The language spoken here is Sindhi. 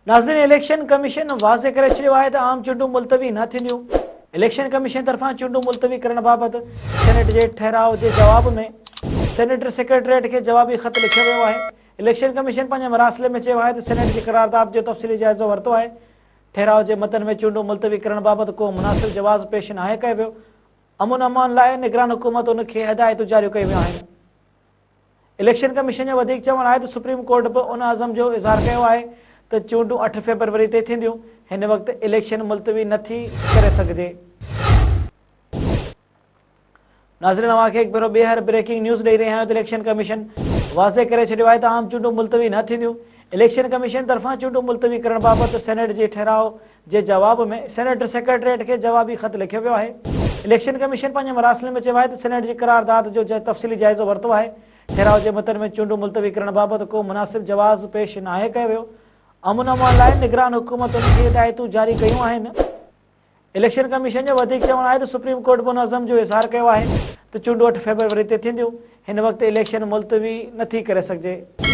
ناظرين اليڪشن ڪميشن واضح ڪري ڇڏيو آهي ته عام چونڊون ملتوي نه ٿينديون. اليڪشن ڪميشن طرفان چونڊون ملتوي ڪرڻ بابت سينيٽ جي ٺهراء جي جواب ۾ سينيٽر سيڪريٽريٽ کي جوابي خط لکيو ويو آهي. اليڪشن ڪميشن پنهنجي مراسلي ۾ چيو آهي ته سينيٽ جي قرارداد جو تفصيلي جائزو ورتو آهي. ٺهراء جي متن ۾ چونڊون ملتوي ڪرڻ بابت ڪو مناسب جواز پيش ناهي ڪيو ويو. امن امان لاء نگران حڪومتن کي هدايتون جاريون ڪيون ويون آهن. اليڪشن ڪميشن جو وڌيڪ چوڻ آهي ته سپريم ڪورٽ به ان عزم جو اظهار ڪيو آهي ته چونڊون اٺ فيبروري تي ٿينديون، هن وقت اليڪشن ملتوي نه ٿي ڪري سگهجي. ناظرين اوهان کي هڪ ڀيرو ٻيهر بريڪنگ نيوز ڏئي رهيا آهيون ته اليڪشن ڪميشن واضح ڪري ڇڏيو آهي ته عام چونڊون ملتوي نه ٿينديون، اليڪشن ڪميشن طرفان چونڊون ملتوي ڪرڻ بابت سينيٽ جي ٺهراء جي جواب ۾ سينيٽ سيڪريٽريٽ کي جوابي خط لکيو ويو آهي. اليڪشن ڪميشن پنهنجي مراسلي ۾ چيو آهي ته سينيٽ جي قرارداد جو تفصيلي جائزو ورتو آهي، ٺهراء جي متن ۾ چونڊون ملتوي ڪرڻ بابت ڪو مناسب جواز پيش ناهي ڪيو ويو، امن امان لاء نگران حڪومتن کي هدايتون جاري ڪيون آهن. اليڪشن ڪميشن جو وڌيڪ چوڻ آهي ته سپريم ڪورٽ به ان عزم جو اظهار ڪيو آهي ته چونڊون اٺ فيبروري تي ٿينديون، هن وقت اليڪشن ملتوي نٿي ڪري سگهجي.